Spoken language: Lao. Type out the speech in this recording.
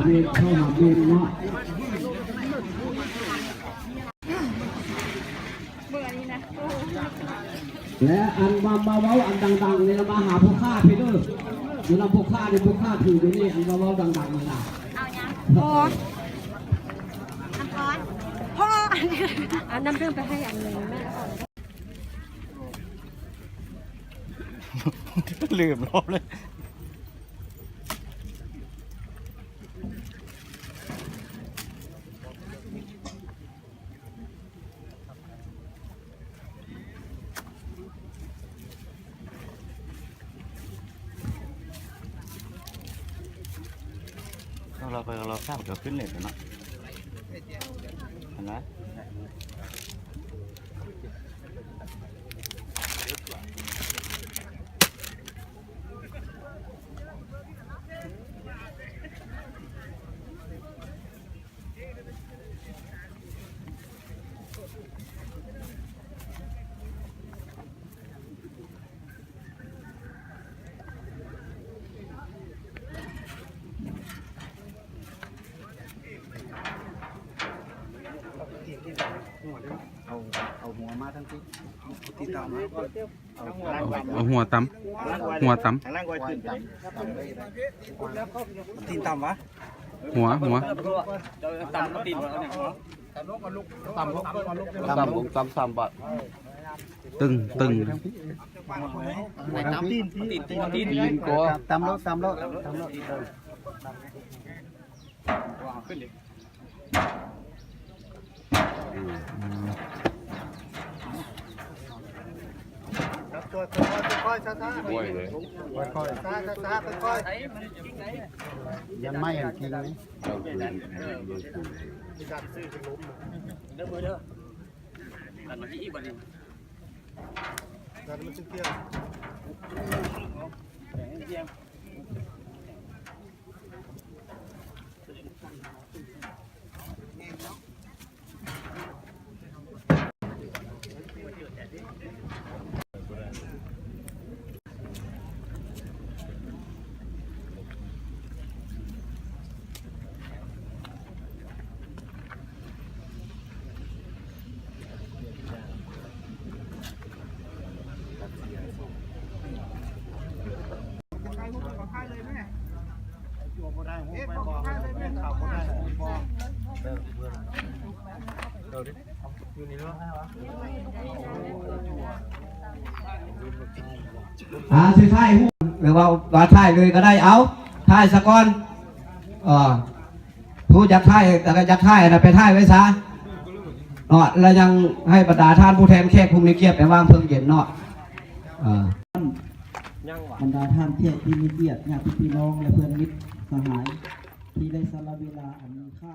ເມນເຂົ້າຫາເມນເນາະ ແລະ ອັນມາ ມາເວົ້າອັນດັງໆນີ້ລະ ມາຫາພວກຂ້າພີ້ເດີ ຢູ່ນຳພວກຂ້ານີ້ ພວກຂ້າຖືຢູ່ນີ້ ອັນມາເວົ້າດັງໆນີ້ລະ ເອົາຫຍັງ? ພໍ ອັນພໍ ພໍ ເອົານ້ຳເຄື່ອງໄປໃຫ້ອັນນີ້ແມ່ ລືມລອບເລີຍ. ເຮົາໄປ ເຮົາສາມກໍຂຶ້ນເລີຍເນາະ ຫັ້ນນະ. ເອົາ ເອົາຫົວມາທາງພີ້ ຕິດຕາມມາ ເອົາ ເອົາຫົວຕຳ ຫົວຕຳ ຕີນຕຳຫວາ ຫົວ ຫົວ ຕຳຕີນ ຕຳ ຕຳ ຕຳສາມບາດ ຕຶງ ຕຶງ ຕຳຕີນ ຕີນ ຕີນ ຕີນ ຕຳໂລດ ຕຳໂລດ ຕຳໂລດ ຂຶ້ນເລີຍ. ຈັບຕົວ ຄ່ອຍໆ ຄ່ອຍໆ ຊ້າໆ ຄ່ອຍໆ ຊ້າໆ ຄ່ອຍໆ ຍັງໄໝ້ກິນນີ້ ດັນຊື້ຂຶ້ນລົມ ເດີ ເດີ ດັນມາທີ່ອີກບັດນີ້ ດັນມາທີ່ກຽວ. ອ່າ ຊິຖ່າຍຮູບ ຫຼືວ່າ ວ່າຖ່າຍເລີຍກໍໄດ້ ເອົາ ຖ່າຍສາກ່ອນ ເອີ ຜູ້ຢາກຖ່າຍ ຢາກຖ່າຍນະ ໄປຖ່າຍໄວ້ຊະເນາະ ແລ້ວຍັງໃຫ້ບັນດາທ່ານຜູ້ແທນແຂກຜູ້ມີກຽດໄປວາງເພິ່ງເຢັນເນາະ ເອີ ບັນດາທ່ານແຂກທີ່ມີກຽດ ຍາດຕິພີ່ນ້ອງ ແລະ ເພື່ອນມິດສະຫາຍ ທີ່ໄດ້ສະລະເວລາອັນມີຄ່າ